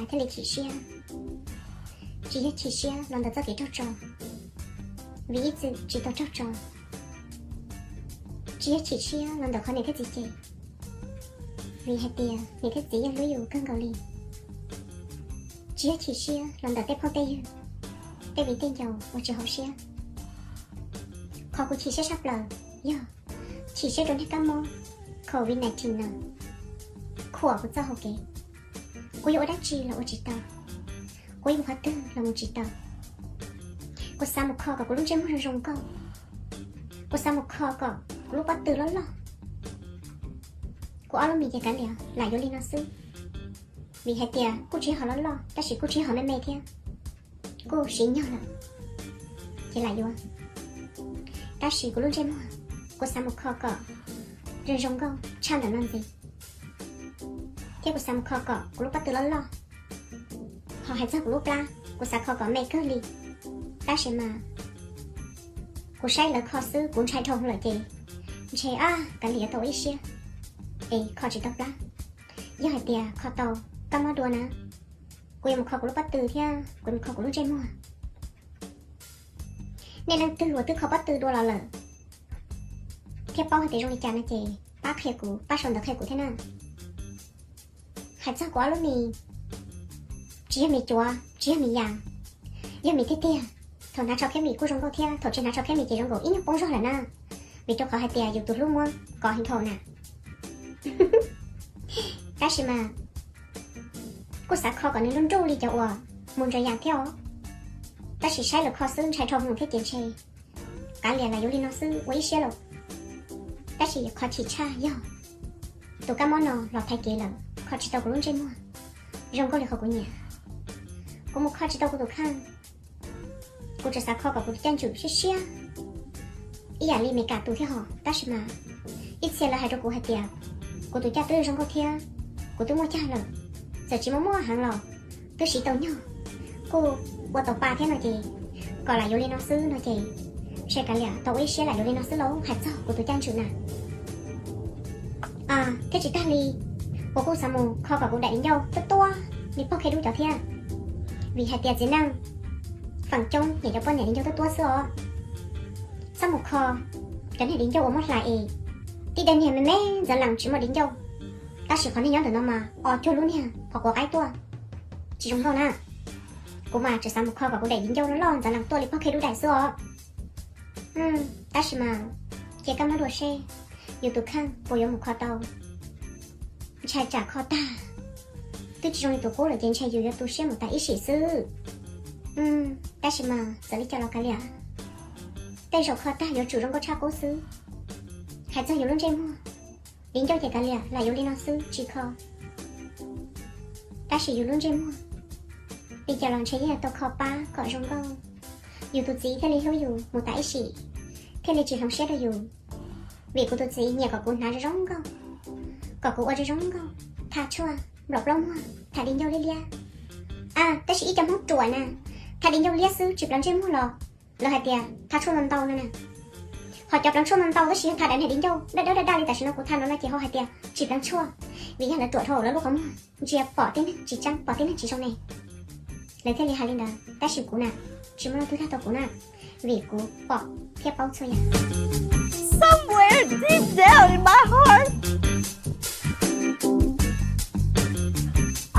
thiaj li chim siab. Tsis yog chim siab los ntawm txoj kev raug tso, vim ib txwm tsis tau raug tso. Tsis yog chim siab los ntawm qhov niam thiab txiv cem, vim hais tias niam thiab txiv yeej hlub yus kawg nkaus li. Tsis yog chim siab los ntawm tej phooj tej ywg, tej viv tej ncaus uas tsis haum siab. Qhov kuv chim siab tshaj plaws yog chim siab rau niag kab mob covid nineteen no khuam kuv txoj hau kev. Kuv yuav ua dab tsi los ua tsis tau, kuv yuav mus qhov twg los mus tsis tau. Kuv xav mus kho kom kuv lub ntsej muag zoo zoo nkauj, kuv xav mus kho kom kuv lub pob tw loj loj. Kuv ob lub mis ces kav liam lam yuav li no xwb, vim hais tias kuj tsis yog loj loj tab sis kuj tsis yog me me thiab, kuj siv nyog lawm ces lam yuav. Tab sis kuv lub ntsej muag, kuv xav mus kho kom zoo zoo nkauj tshaj ntawm no ntxiv, thiab kuv xav mus kho kom kuv lub pob tw loj loj. Ho hais txog kuv lub plab, kuv xav kho kom me kawg li, tab sis mas kuv saib lawv kho xwb kuv ntshai dhau lawm ces ntshe ab kav liam yuav tau ua ib siab es kho tsis tau plab. Yog hais tias kho tau kab mob dua na, kuv yuav mus kho kuv lub pob tw thiab kuv yuav mus kho kuv lub ntsej muag. Nej leej twg uas twb kho pob tw dua los lawm thiab paub hais tias zoo li cas no ces pab qhia kuv, pab sau ntawv qhia kuv thiab na. Hais txog kuv ob lub mis, tsis yog mis cuav tsis yog mis yas, yog mis tiag tiag. Thaum hnav tsho khiab mis kuj zoo nkauj thiab, thaum tsis hnav tsho khiab mis ces zoo nkaus ib nyuag poob zog lawm na, vim rau qhov hais tias yus tus hlub muab kov heev dhau na. Tab sis mas kuj xav kho kom nws nruj nruj li cov uas mus ntsaws yas thiab os, tab sis saib lawv kho xwb ntshai dhau mus thiab ces ntshe kav liam lam yuav li no xwb ua ib siab lauj. Tab sis qhov chim tshaj yog tus kab mob no los thaiv kev lawm, kho tsis tau kuv lub ntsej muag zoo nkauj li qhov kuv nyiam. Kuv mus kho tsis tau kuv tus kheej, kuv tseem xav kho kom kuv tus caj ntswm siab siab ib yam li Meskas tus thiab hos, tab sis mas ib txhia lawv hais rau kuv hais tias kuv tus caj twb zoo nkauj thiab, kuv twb muaj cag lawm, txawm tsis muaj muaj heev los twb siv tau nyog, kuj ua tau pa thiab no ces kom lam yuav li no xwb no ces ntshe kav liam tau ua ib siab lam yuav li no xwb lauj. Hais txog kuv tus caj ntswm na, thiab tsis tag li, kuv kuj xav mus kho kom kuv daim di ncauj tuab tuab li pog Khej Dub cov thiab, vim hais tias txiv neej feem coob nyiam cov poj niam di ncauj tuab tuab xwb os. Txhob mus kho cov niag di ncauj uas muab hlais es tib daim niag me me ntxav lees tsis muaj di ncauj, tab sis qhov niag nyob ntawm no mas o cuag lub niag qhov quav qaib tuaj, tsis zoo nkauj na. Kuv mas tseem xav mus kho kom kuv daim di ncauj loj loj ntxav lees tuaj li pog Khej Dub daim xwb os. Tab sis mas cia kab mob dua seb yus tus kheej puas yuav mus kho tau. Ntshai tsam kho tag twb tsis zoo li tus qub lawm ces ntshe yus yuav tu siab mus tas ib sim xwb. Tab sis mas txawm li cas los kav liam, tej zaum kho tag yuav tsum zoo nkauj tshaj qub xwb. Hais txog yus lub ntsej muag, di ncauj ces kav liam lam yuav li no xwb tsis kho. Tab sis yus lub ntsej muag, li cas los ntshe yeej yuav tau kho pab kom zoo nkauj, yus tus txiv thiaj li hlub yus mus tas ib sim, thiaj li tsis hloov siab rau yus. Vim kuv tus txiv nyiam kom kuv hnav zoo zoo nkauj, kom kuv ua zoo zoo nkauj, tha tshuaj, nplom plaub muag, tham di ncauj liab liab. A, tab sis ib co Hmoob ruam na, tham di ncauj liab xwb tsis pleev ntsej muag los lawv hais tias tha tshuaj ntau ntau no na. Ho cov pleev tshuaj ntau ntau tab sis yog tha daim niag di ncauj daj daj daj daj li tam sim no kuv tha no no ces ho hais tias tsis pleev tshuaj, vim yog lawv ruam dhau lawv lub qhov muag ntsia pom tib neeg tsis tseeb pom tib neeg tsis zoo ne. Lawv thiaj li hais li ntawd tab sis kuv na, tsis muaj leej twg dag tau kuv na, vim kuv pom thiab paub txhua yam. Somewhere deep down in my heart,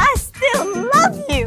I still love you.